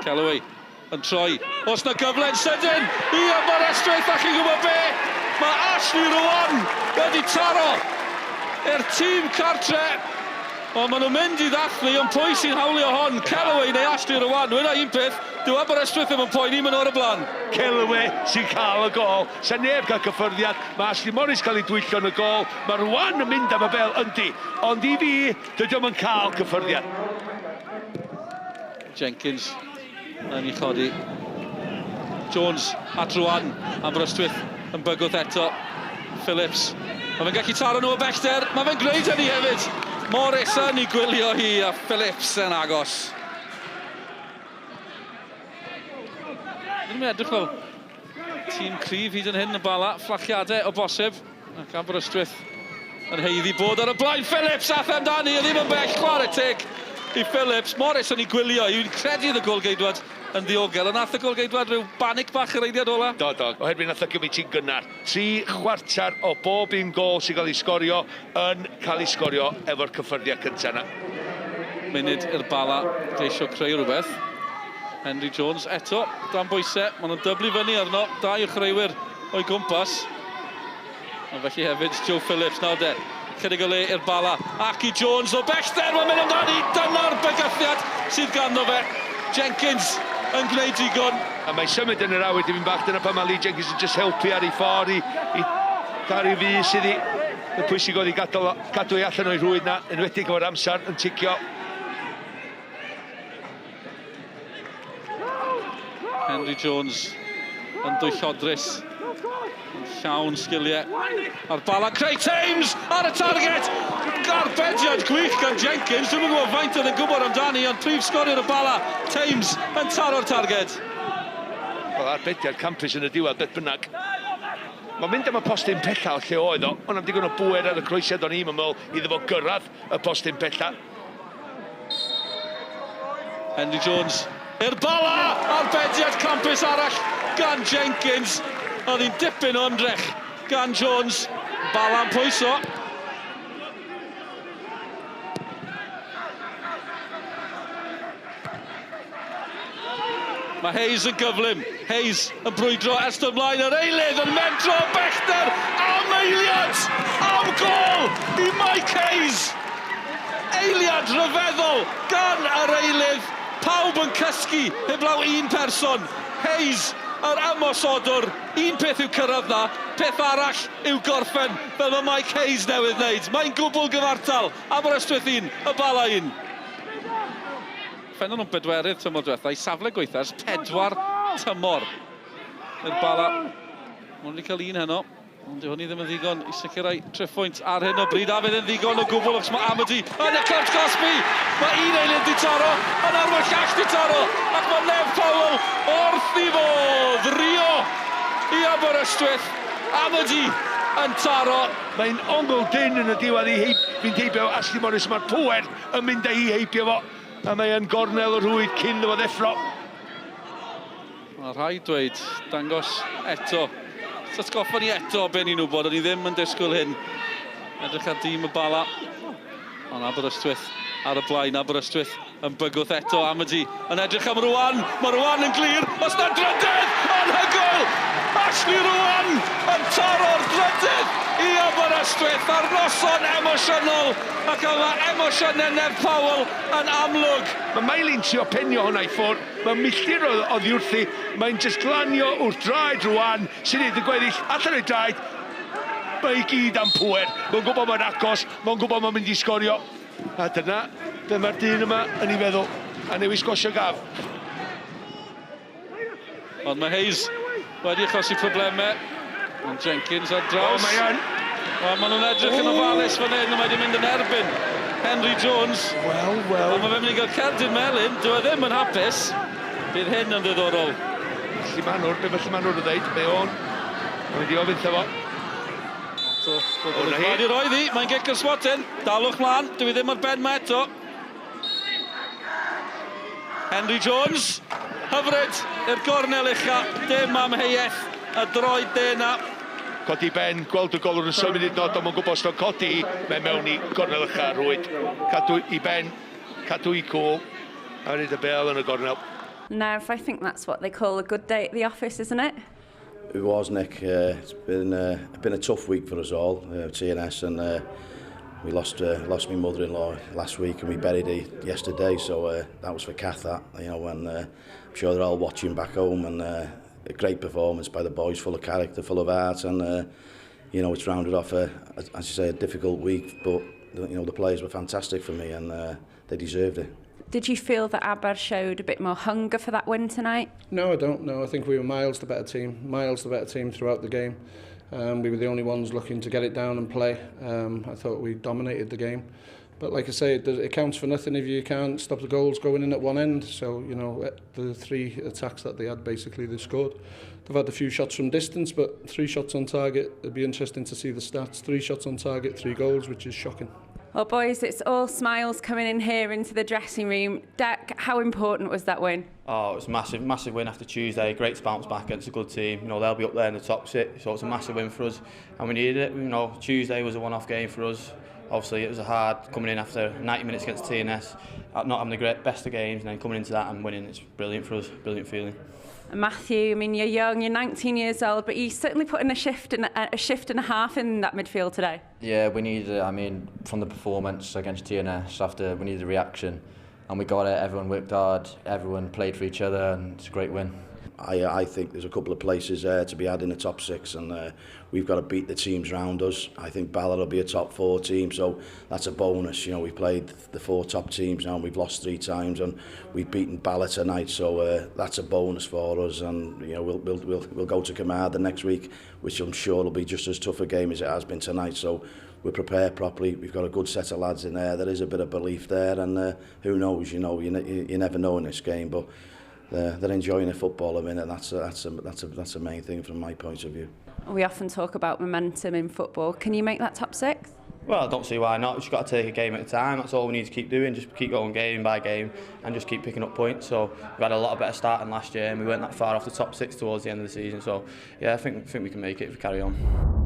Callaway yn troi. Os na gyfle yn sydyn i Aberystwyth a chi'n gwybod be? Mae Ashley Rowan wedi taro i'r tîm cartre. Wel, maen nhw'n mynd i ddathlu, ond pwy sy'n hawlio hon? Callaway neu Ashley Rowan? Wna un peth, dyw Aberystwyth ddim yn poeni, maen nhw ar y blaen. Callaway sy'n cael y gôl. Sa neb cael cyffyrddiad. Mae Ashley Morris cael ei dwyllo yn y gôl. Mae Rowan yn mynd am y bel, yndi. Ond i fi, dydy o'm yn cael cyffyrddiad. Jenkins yn ei chodi. Jones at Rowan, Aberystwyth yn bygwth eto. Phillips, mae fe'n gallu taro nhw o bellter, mae fe'n gwneud hynny hefyd. Morris yn ei gwylio hi a Phillips yn agos. Ddim yn edrych fel tîm cryf hyd yn hyn y Bala, fflachiadau o bosib. Ac Aberystwyth yn haeddu bod ar y blaen. Phillips ath amdani, ddim yn bell, chwarae teg i Phillips. Morris yn ei gwylio, i'n credu y golgeidwad yn ddiogel, ond nath y golgeidwad rhyw banic bach yr eiliad ola. Do, do, oherwydd nath o gymryd ti'n gynnar. 3/4 o bob un gôl sy'n cael ei sgorio yn cael ei sgorio efo'r cyffyrddiad cyntaf yna. Munud i'r Bala geisio creu rhywbeth. Henry Jones eto, dan bwysau, maen nhw'n dyblu fyny arno, dau o chwaraewyr o'i gwmpas. A felly hefyd Joe Phillips nawr de. Chydig o le i'r Bala. Ac i Jones o bellter, mae'n mynd amdani. Dyna'r bygythiad sydd ganddo fe. Jenkins yn gwneud digon. A mae'n symud yn yr awyr dipyn bach, dyna pan mae Lee Jenkins yn just helpu ar ei ffordd i, i gael rhyw fus iddi. Y pwysig oedd i gadael, cadw ei allan o'i rhwyd na, enwedig efo'r amser yn ticio. Henry Jones yn dwyllodrus, yn llawn sgiliau. A'r bala Craig Thames ar y target! Garbediad gwych gan Jenkins, dwi'm yn gwybod faint oedd yn gwybod amdani, ond prif sgoriwr y bala, Thames, yn taro'r targed. Wel, arbediad campus yn y diwedd, beth bynnag. Mae'n mynd am y postyn pella o lle oedd o, ond am digon o bŵer ar y croesiad o'n i'n meddwl iddo fo gyrraedd y postyn pella. Henry Jones i'r Bala! Arbediad campus arall gan Jenkins. Oedd hi'n dipyn o ymdrech gan Jones. Bala'n pwyso. Mae Hayes yn gyflym. Hayes yn brwydro ers dod mlaen yr eilydd yn mentro o bellter am eiliad! Am gôl i Mike Hayes! Eiliad rhyfeddol gan yr eilydd. Pawb yn cysgu heblaw un person. Hayes, yr ymosodwr. Un peth yw cyrraedd 'na, peth arall yw gorffen fel mae Mike Hayes newydd wneud. Mae'n gwbl gyfartal. Aberystwyth un, y Bala un. Ffennon nhw'n bedwerydd tymor diwetha, i safle gwaetha ers pedwar tymor. I'r Bala, maen nhw wedi cael un heno, ond dyw hynny ddim yn ddigon i sicrhau triphwynt ar hyn o bryd, a fydd yn ddigon o gwbl achos mae Amady yn y cwrt cosbi! Mae un eilydd di taro, a nawr mae'r llall di taro, ac mae Nev Powell wrth i fodd! Rio i Aberystwyth, Amady yn taro. Mae'n ongl dynn yn y diwedd i fynd heibio Ashley Morris, mae'r pŵer yn mynd â hi heibio fo. A mae yn gornel y rhwyd cyn iddo fo ddeffro. Mae rhaid dweud, dangos eto. Atgoffa ni eto be ni'n wybod, o'n i ddim yn disgwyl hyn. Edrych ar dîm y Bala. Ond Aberystwyth ar y blaen, Aberystwyth yn bygwth eto Amady yn edrych am Rwan. Mae Rwan yn glir, os na drydydd! Anhygoel! Ashley Rwan yn taro'r drydydd i Aberystwyth ar noson emosiynol. Ac mae emosiynau Nev Powell yn amlwg. Mae Miley'n trio penio hwnna i ffwrdd, mae milltir oddi wrthi, mae'n jyst glanio wrth draed rwan, sy'n neud y gweddill allan o'i draed. Mae i gyd am pŵer, mae'n gwybod mae'n agos, mae'n gwybod mae'n mynd i sgorio. A dyna be mae'r dyn yma yn ei feddwl, a newis sgwasio gaf. Ond mae Hayes wedi achosi problemau. Ond Jenkins ar draws. O, mae yn. Wel, maen nhw'n edrych yn ofalus fan hyn, a mae wedi mynd yn erbyn Henry Jones. Wel, wel. Ond mae fe'n mynd i gael cerdyn melyn, dyw e ddim yn hapus. Bydd hyn yn ddiddorol. Llumanwr, be mae Llumanwr yn dweud? Mae o'n... Mae'n mynd i ofyn wrtho fo. Eto, bobl yn wedi roi ddi, mae'n gic o'r smotyn. Dalwch mlaen, dyw i ddim ar ben ma eto. Henry Jones, hyfryd i'r gornel ucha, dim amheuaeth, y droed de 'na. Codi ben, gweld y golwr yn symud hyd yn oed, ond mae'n gwybod os daw'n codi hi, mae mewn i gornel ucha rhwyd. Cadw i ben, cadw i cwl. A wneud y bêl yn y gornel. Nev, I think that's what they call a good day at the office, isn't it? It was, Nick. It's been a tough week for us all, TNS, and we lost my mother-in-law last week, and we buried her yesterday. So that was for Kath, that, you know, and I'm sure they're all watching back home. And a great performance by the boys, full of character, full of heart, and you know, it's rounded off a, as you say, a difficult week, but you know, the players were fantastic for me, and they deserved it. Did you feel that Aber showed a bit more hunger for that win tonight? No, I don't. No, I think we were miles the better team. Miles the better team throughout the game. We were the only ones looking to get it down and play. I thought we dominated the game. But like I say, it counts for nothing if you can't stop the goals going in at one end. So, you know, the three attacks that they had, basically, they scored. They've had a few shots from distance, but 3 shots on target. It'd be interesting to see the stats. 3 shots on target, 3 goals, which is shocking. Well, boys, it's all smiles coming in here into the dressing room. Dec, how important was that win? Oh, it was a massive, massive win after Tuesday. Great to bounce back against a good team. You know, they'll be up there in the top 6, so it's a massive win for us. And we needed it. You know, Tuesday was a one-off game for us. Obviously, it was a hard coming in after 90 minutes against TNS, not having the best of games, and then coming into that and winning. It's brilliant for us, brilliant feeling. And Matthew, I mean, you're young, you're 19 years old, but you certainly put in a shift and a half in that midfield today. Yeah, we needed it. I mean, from the performance against TNS after, we needed a reaction, and we got it. Everyone worked hard, everyone played for each other, and it's a great win. I think there's a couple of places there to be had in the top 6, and we've got to beat the teams round us. I think Bala will be a top 4 team, so that's a bonus. You know, we've played the 4 top teams now, and we've lost 3 times, and we've beaten Bala tonight, so that's a bonus for us. And you know, we'll go to Carmarthen next week, which I'm sure will be just as tough a game as it has been tonight. So we're prepared properly. We've got a good set of lads in there. There is a bit of belief there, and who knows? You know, you never know in this game, but they're enjoying their football a minute. That's the main thing from my point of view. We often talk about momentum in football. Can you make that top 6? Well, I don't see why not. We've just got to take a game at a time. That's all we need to keep doing. Just keep going game by game and just keep picking up points. So we've had a lot of better start than last year, and we weren't that far off the top 6 towards the end of the season. So yeah, I think we can make it if we carry on.